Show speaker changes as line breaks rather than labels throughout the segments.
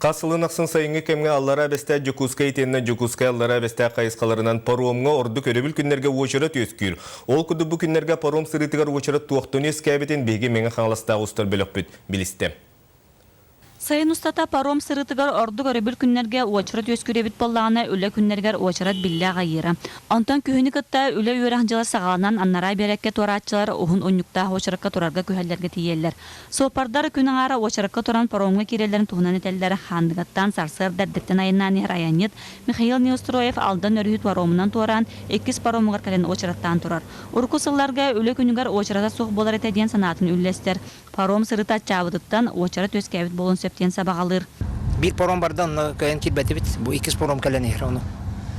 Хас сылын ахсын сайыҥҥы кэмҥэ Аллараа Бэстээх Дьокуускай итиэннэ Дьокуускай Аллараа Бэстээх хайысхаларынан паромҥа ордук өрөбүл күннэргэ уочарат үөскүүр. Ол курдук бу күннэргэ паром сырыытыгар уочарат туохтан үөскээбитин биһиги Мэҥэ Хаҥаластаах устар бөлөхпүт билистэ.
Сайын устата паром сырыытыгар ордук өрөбүл күннэргэ уочарат үөскүүр эбит буоллаҕына, үлэ күннэригэр уочарат биллэ аҕыйыыра. Онтон күһүнү кытта үлэ-үөрэх дьыла саҕаланан, анараа биэрэккэ туорааччылар уһун унньуктаах уочаракка турарга күһэллэргэ тиийэллэр. Суоппардар күн аҥаара уочаракка туран паромҥа киирэллэрин туһунан этэллэр. Хаандыгаттан сарсыарда эрдэттэн айаннаан иһэр айанньыт Михаил Неустроев Алдан өрүһү паромунан туораан, иккис паромугар кэлэн уочараттаан турар. Урукку сылларга үлэ күнүгэр уочарата суох буолар этэ диэн санаатын үллэстэр. Паром сырыыта аччаабытыттан уочарат үөскээбит буолуон сөп диэн сабаҕалыыр.
Биир паром барда, онно кыайан киирбэтибит. Бу иккис паром кэлэн иһэр ону.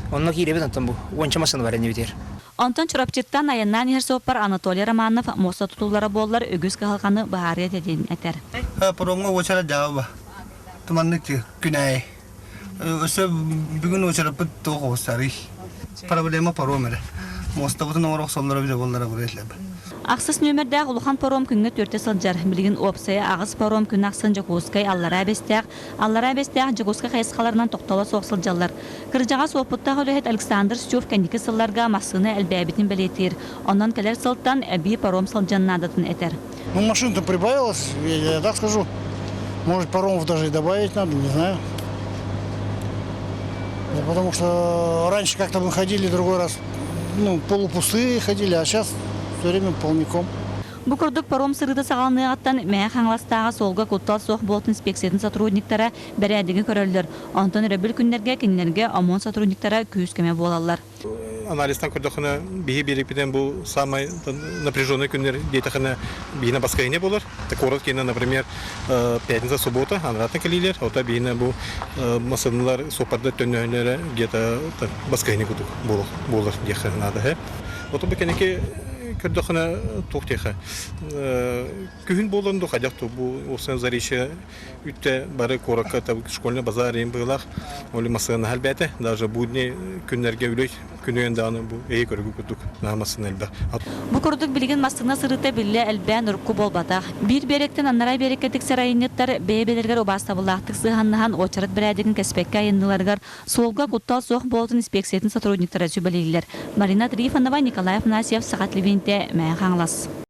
Онно киирэбит, онтон бу уонча массыына бар иннибитигэр.
Онтон Чурапчыттан айаннаан иһэр суоппар Анатолий Романов муоста тутуллара буоллар үгүс кыһалҕаны быһаарыа этэ диэн этэр.
Паромҥа уочарат дьаабы туманнык күн аайы. Өссө бүгүн уочараппыт туох оҕустарый? Проблема паром эрэ. Муостабытын оҥоро охсоллоро эбитэ буоллар абырыа этилэр.
Ахсыс нүөмэрдээх улахан паром күҥҥэ түөртэ сылдьар. Билигин уопсайа аҕыс паром күн ахсын Дьокуускай, Аллараа Бэстээх, Аллараа Бэстээх, Дьокуускай хайысхаларынан тохтоло суох сылдьаллар. Кырдьаҕас уопуттаах үлэһит Александр Стюв кэнники сылларга массыына элбээбитин бэлиэтиир. Онон кэлэр сылтан эбии паром сылдьан наадатын этэр.
Ну, машин-то прибавилось, я так скажу. Может, паромов даже и добавить надо, не знаю. Ну, потому что раньше как-то мы ходили, другой раз, ну, полупустые ходили, а сейчас все время полником.
Бу курдук паром сырыыта саҕаланыаҕыттан Мэҥэ Хаҥаластааҕы суолга куттал суох буолтун инспекциятын сотрудниктара бэрээдэги көрөллөр. Онтон өрөбүл күннэргэ кинилэргэ ОМОН сотрудниктара күүс-көмө буолаллар.
Анализтан көрдөххүнэ, биһи биэрикпитинэн бу самай напряженный күннэр диэтэххинэ биһиэнэ баскайыне буолар. Куорат киэнэ, например, пятница, суббота анараттан кэлиилэр, ота биһиэнэ бу массыыналар суоппардар төннөһөннөрө где-то баскайыне курдук буолар диэххэ наада. Ото бу кэнники көрдөххүнэ туох диэхэ күһүн буолан ду хайдах ту бу уопсайынан Заречье үттэ бары куоракка школьный базар иин быһыылаах ол массыына элбээтэ даже будни күннэргэ үлэ күнүгэн даҕаны бу эһи көрүгү курдук наһаа массыына элбэх.
Бу курдук билигин массыына сырыыта биллэ элбээн урукку буолбатах. Биир биэрэктэн анараа биэрэккэ тиксэр айанньыттар бэйэ-бэйэлэригэр убаастабыллаахтык сыһыаннаһан уочарат бэрээдэгин кэспэккэ айанныыларыгар Суолга куттал суох буолуутун инспекциятын сотрудниктара сүбэлииллэр. Марина Трифонова, Николай Афанасьев, Саха телевидениетэ, Мэҥэ Хаҥалас.